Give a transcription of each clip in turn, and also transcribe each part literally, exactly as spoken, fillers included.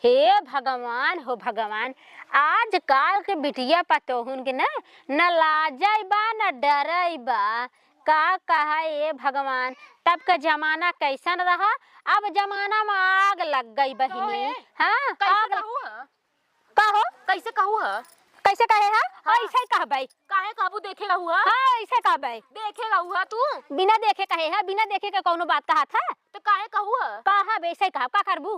हे भगवान, हो भगवान, आजकाल के बिटिया पतोहुन के ना, न लाजै बा, न डरै बा। का कहा ए भगवान, तब का जमाना कैसन रहा, अब जमाना में आग लग गई बहिनी। कहो ए, हाँ, कैसे आग लग कहू ह? का हो? कैसे कहू ह? कैसे कहे ह? हाँ। ऐसे ही कहबै। काहे कहबू, देखे रहू ह? हाँ, ऐसे कहबै। देखे रहू ह तू? बिना देखे कहे ह, बिना देखे के कौनो बात कहत ह? तो काहे कहू ह? कहब, ऐसे ही कहब, का करबू?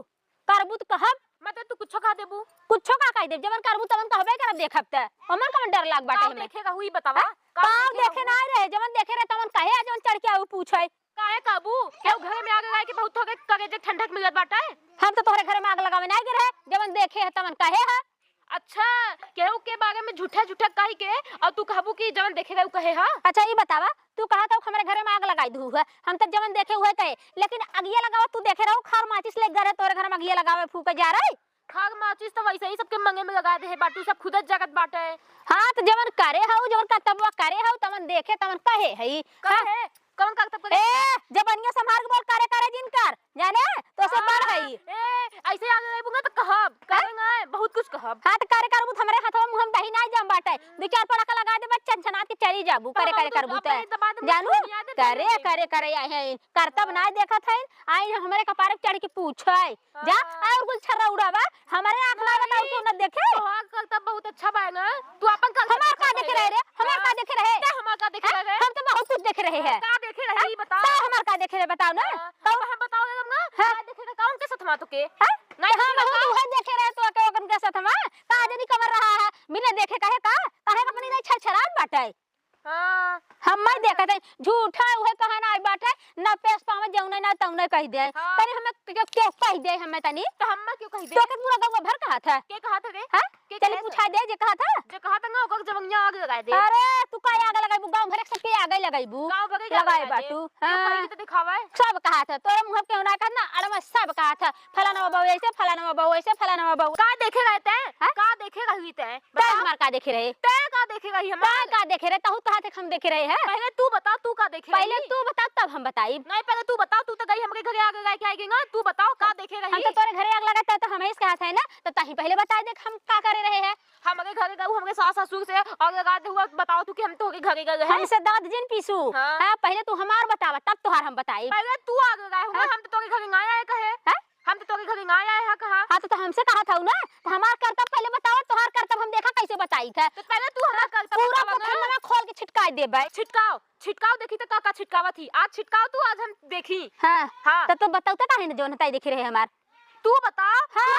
करबू तो कहब। मतलब तू कुछो कह देबू? कुछो का कह देब, जवन करबू तवन कहबे करब, देखब त। हमर कवन डर लाग बाटे का हमें? देखे रहू, ई बतावा। हाँ? का का देखे देखे रहू? ना रहे, जवन देखे रहे तवन कहे, आ जवन चढ़ के आऊ पूछे। काहे कहबू? केहू घरे में आग लगाए के बहुत थोड़े करेजे ठंडक मिलत बाटे। हम तो तोहरे घरे में आग लगावे नाई गे रहे, जवन देखे है तवन कहे है। अच्छा, केहू के बारे में झूठा झूठा कही के और तू कहबू कि जवन देखे रहे उ कहे है? अच्छा, ई बतावा, तू कहा था हमरे घरे में आग लगाई दू है, हम तो जवन देखे उहे कहे, लेकिन अगिया लगावा तू देखे रहो, खार माचिस ले गरे तोरे घर में अगिया लगावे फूके जा रही। खार माचिस तो वैसे ही सबके मंगे में लगा दे है बाटू, सब खुदत जगत बाटे। हाँ, तो जवन करे हऊ, जवन करतबवा करे हऊ, तवन देखे, तवन कहे हई। कहे? हाँ? कवन करतब करे? ए, जबनिया संभाल के बोल, करे, करे जिन कर, जाने? तो से हाँ, बड़ हई। ए, ऐसे आगे गई बुंगा तो कहब, हाँ? कहेंगे, बहुत कुछ कहब। हाँ, तो करे करबू तो हमरे हाथवा मुँह में दही नाई जम बाटे। दू चार पड़ाका लगा दे, बस छनछनात के चली जाबू, करे, करे करबू तो। जानू? करे, करे, करे, आए हैं, करतब हाँ। नाई देखत है, आई हमरे कपारे पे चढ़ के पूछे। जा, हाँ। और कुल छर्रा उड़ावा, हमरे आँख लागत और तू न देखे। तोहार करतब बहुत अच्छा बा ना। तू अपन करतब हमार का देखे रहे रे? हमार का देखे रहे? ते हमार का देखे रहे? हम तो बहुत कुछ देखे रहे हैं। का देखे रहे, ई बताओ। ते हमार का देखे रहे, बताओ ना। हाँ, तो हम बताओ ना, हाँ। का देखे रहे, कौन के साथ मा तो के? हाँ? नहीं तो हम देखे बहुत रहे। उहे देखे रहे तो के ओकन के साथ मा। का जनी कमर रहा है, बिना देखे कहे का? काहे अपनी नहीं छरछरात बाटे? हाँ। हम नहीं देखत है, झूठा उहे कहना आई बाटे, ना पेश पावे जौने ना तौने कह दे। हाँ। तनी हमें क्यों, क्यों कह दे हमें तनी? तो हमें क्यों कह दे? तो के पूरा गाँव भर कहा था? के कहा था रे? हाँ? के चली कहे पूछा था? दे जे कहा था? जे कहा था ना, ओकर जवनिया आग लगाए दे। अरे, तू का आग लगाइबू? गाँव भर एक सबके आग लगाइबू? गाँव भर के आग लगाए लगाए दे। बाटू। क्यों हाँ। कहीं तो दिखावे? सब कहा था, तोरे मुँह पे होना कहत ना, अड़वा सब कहा था, फलाना बाबू ऐसे, फलाना बाबू ऐसे, फलाना बाबू। का देखे रहे तैं? हाँ? का देखे रही तैं? तैं बता। हमार का देखे रहे? तैं का देखे रही हमार? तैं का देखे रहे? तहू तोहार तक हम देखे रहे हैं। पहले तू बताओ, तू का देखे पहले रही? तू बताओ, तब हम बताइब। नहीं, पहले तू बताओ, तू तो गई हमरे घरे आग लगा के आई गई ना, तू बताओ का देखे रही? हम तो तोरे घरे आग लगा, तब तो हम ऐसे कहत है ना, तो तही पहले बताई दे कि हम का करे रहे हैं। हमरे घरे गऊ, हमरे सास ससुर से आग लगा दे हुआ, बताओ तू कि हम तोरे घरे गए हैं। हमसे दाँत जिन पीसू। हाँ। हाँ, पहले तू हमार बतावा, तब तोहार हम बताइब। पहले तू आग लगाए हुआ, हाँ। हम तो तोरे घरे ना आए कहे। हाँ? हम तो तोरे घरे ना आए हैं कहा। हाँ, तो, तो हमसे कहा था ना, तो हमार करतब पहले बतावा, तोहार करतब हम देखा कैसे बताई था। तो पहले तू हमार करतब पूरा बतावा ना। पोखरवा खोल के छिटकाई देबै। छिटकाओ, छिटकाओ, देखी तो का, का छिटकावत ही। आज छिटकाओ तू, आज हम देखी। हाँ। हाँ। तो तू बताओ तो काहे न जौन हताई देखे रहे हमार। तू बताओ, हाँ। तू